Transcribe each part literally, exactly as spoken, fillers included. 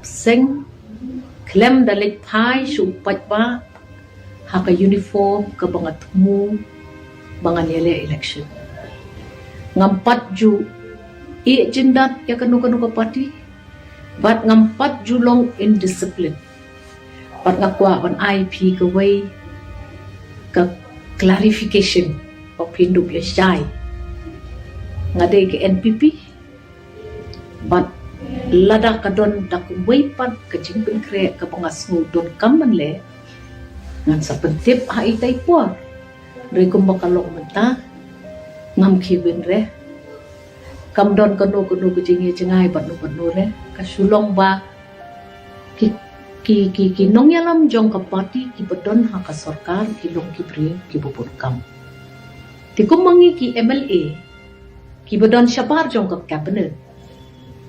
seng, khlem da leit phai sha u paidbah ha ka uniform kaba nga thmu ba ngan ïaleh election. Ngam pat ju ïeh jyndat ïa kano kano ka party, bad ngam pat ju long indiscipline. Bad nga kwah ban ai phi kawei ka clarification ba phin dup ïa shai. Nga dei ka N P P, bad lada ka don da kawei pat ka jingpynkhreh kaba nga sngew donkam ban leh, ngan sa pyntip ha itai i por. Hynrei kumba ka long mynta, ngam khie win re. Kam don kano kano ka jingïajngai bad no bad no re. Ka shu long ba ki, ki, ki, ki nongïalam jong ka party kiba don ha ka sorkar ki long ki briew kiba bun kam. Te kumba ngi ki M L A kiba don shabar jong ka cabinet,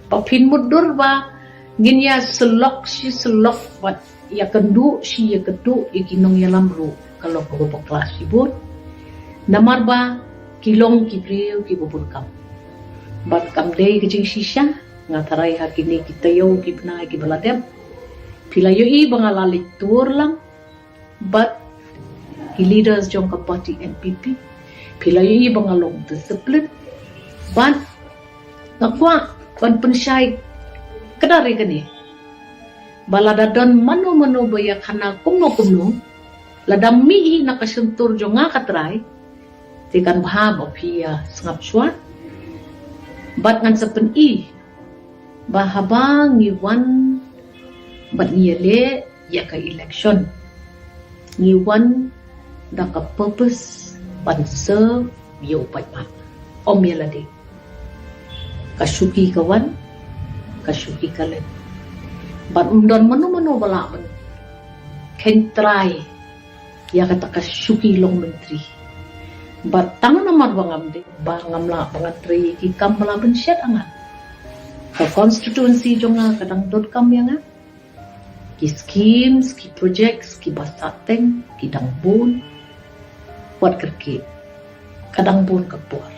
ba phin mutdur ba ngin ïa syllok shi syllok bad ïakynduh shi ïakynduh ïa ki nongïalam ruh ka long kaba bakla shibun. Namar ba ki long ki briew kiba bun kam. Bad kam dei ka jingshisha, nga tharai ha kine ki taïew ki bnai kiba la dep, phi la ïohi ba nga la leit tour lang bad ki leaders jong ka party N P P. Phi la ïohi ba nga long discipline. Bad nga kwah ban pynshai kdar ïa kane ba lada don mano mano ba ïakhana kumno kumno, lada mih hi na ka shyntur jong nga, ka trai, te kan bha ba phi ïa sngap shuwa. Bad ngan sa pyni ba haba ngi wan bad ngi ïaleh ïa ka election, ngi wan da ka purpose ban serve ïa u paidbah, ym ïa lade. Ka shuki ka wan, ka shuki ka leit. Bad ym don mano mano ba lah ban kheiñ trai ïa kata ka shuki long myntri. Bad tang namar ba ngam dei, ba ngam lah ba ngan trei ïa ki kam ba lah ban shet ïa nga. Ka constituency jong nga ka dang donkam ïa nga. Ki schemes, ki projects kiba sahteng ki dang bun. Wat kyrkieh, ka dang bun ka por.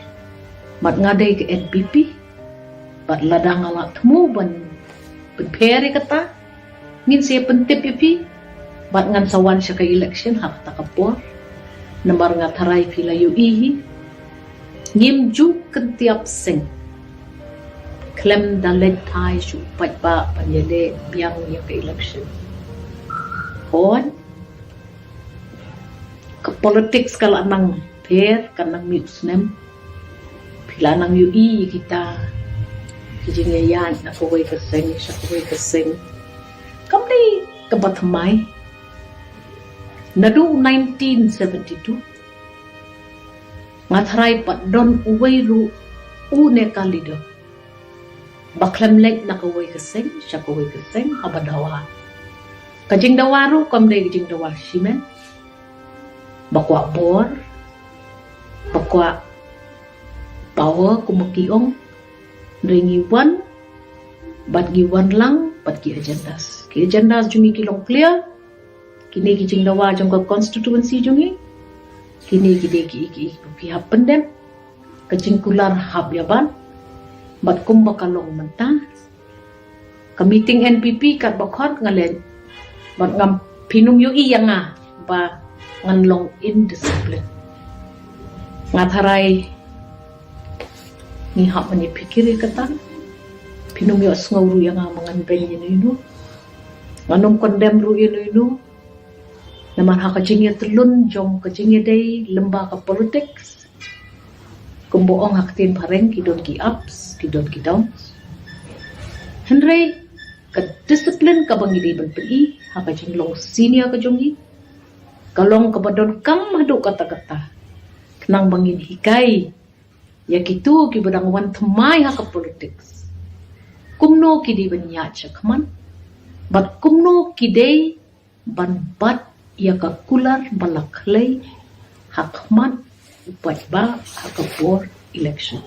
Bad nga dei ka N P P, bad lada nga la thmu ban pynpher ïa kata, ngin sa pyntip ïa phi. Bad ngan sa wan sha ka election ha kata ka por. Namar nga tharai phi la ïohi hi, ngim ju kyntiap seng khlem da leit phai sha u paidbah ban ïaleh biang ïa ka election. Hooid, ka politics ka la nang pher, ka nang mih snem. Phi la nang ïohi ïa kita ki jingïaid na kawei ka seng sha kawei ka seng. Kam dei kaba thymmai. Naduh nineteen seventy-two, nga tharai pat don uwei ruh une ka leader ba khlem leit na kawei ka seng sha kawei ka seng haba dawa. Ka jingdawa ruh kam dei ka jingdawa shimet, ba kwah bor, ba kwah power, kumba ki ong. Hynrei ngi wan bad ngi wan lang bad ki agendas. Ki agendas jong ngi ki long clear. Kine ki jingdawa jong ka constituency jong ngi, kine ki dei ki, ki, ki hap pyndep. Ka jingkular hap ïa ban. Bad kumba ka long mynta, ka meeting N P P katba khot nga leit, bad ngam, phin ym ïohi ïa nga ba ngan long indiscipline. Nga tharai ngi hap ban ïa pyrkhat ïa kata. Phin ym ïohsngew ruh ïa nga ba ngan beiñ ïa uno uno. Ngan ym condemn ruh ïa uno uno. Namar ha ka jingïatyllun jong ka jingïadei lyngba ka politics, kumba ong ha ka ktien phareng, ki don ki ups, ki don ki downs. Hynrei ka discipline kaba ngi dei ban pyni ha ka jinglong senior ka jong ngi, ka long kaba donkam haduh katta katta. Khnang ba ngin hikai ïa kito kiba dang wan thymmai ha ka politics kumno ki dei ban ïaid shakhmat, bad kumno ki dei ban bat ïa ka kular ba la khlei ha khmat u paidbah ha ka por election.